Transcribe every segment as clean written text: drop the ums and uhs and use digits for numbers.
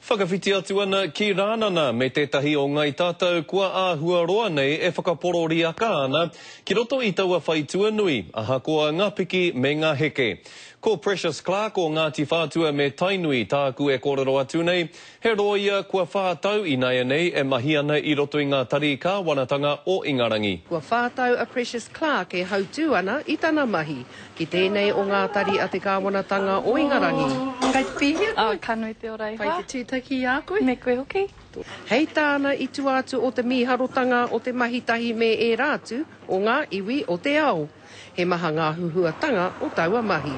Whakawhiti atu ana ki Rānana me tētahi o Ngai Tātou kua āhua roa nei e whakapororiaka ana ki roto i taua whaitua nui, ahakoa ngā piki me ngā heke. Ko Precious Clarke o Ngāti Whātua me Tainui tāku e kōrero atu nei, he rōia kua whā tau ināianei e mahi ana i roto i ngā tari kāwanatanga o Ingarangi. Kua whā tau a Precious Clarke e hautū ana i tana mahi. Ki tēnei o ngā tari a te Kāwanatanga o Ingarangi. Kei te pēhea koe? Oh, ka nui te ora e hoa. Pai te tūtaki i a koe. Me koe hoki. Hei tāna i tua atu o te mīharotanga o te mahi tahi me ērā atu o ngā iwi o te ao. He maha ngā huhuatanga o taua mahi.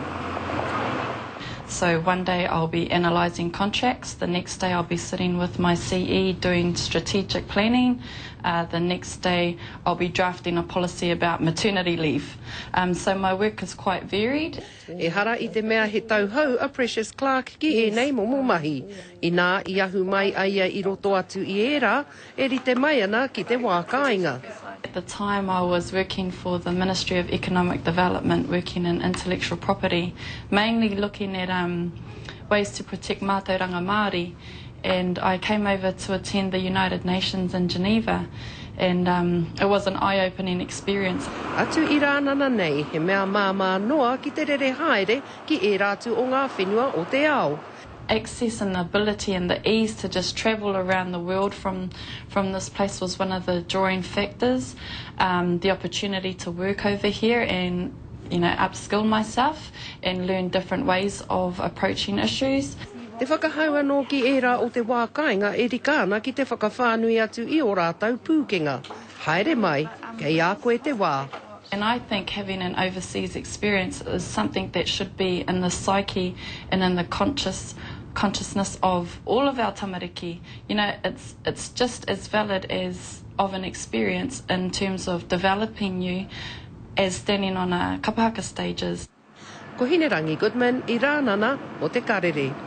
So one day I'll be analysing contracts, the next day I'll be sitting with my CE doing strategic planning, uh, the next day I'll be drafting a policy about maternity leave. Um, so my work is quite varied. Ehara i te mea he tauhou a Precious Clarke ki ēnei momo mahi. Inā i ahu mai a ia i roto atu i ērā e rite mai ana ki te wā kāinga. At the time I was working for the Ministry of Economic Development working in intellectual property, mainly looking at um, ways to protect mātauranga Māori and I came over to attend the United Nations in Geneva and um, it was an eye-opening experience. Atu i Rānana nei, he mea māmā noa ki te rere haere ki ērā atu o ngā whenua o te ao. Access and the ability and the ease to just travel around the world from, from this place was one of the drawing factors. Um, the opportunity to work over here and you know, upskill myself and learn different ways of approaching issues. Te whakahau anō ki ērā o te wā kāinga e rika ana ki te whakawhānui atu i ō rātou pūkenga. Haere mai, kei a koe te wā. And I think having an overseas experience is something that should be in the psyche and in the conscious consciousness of all of our tamariki. You know, it's, it's just as valid as of an experience in terms of developing you as standing on a kapahaka stages. Ko Hinerangi Goodman i Rānana mō Te Karere.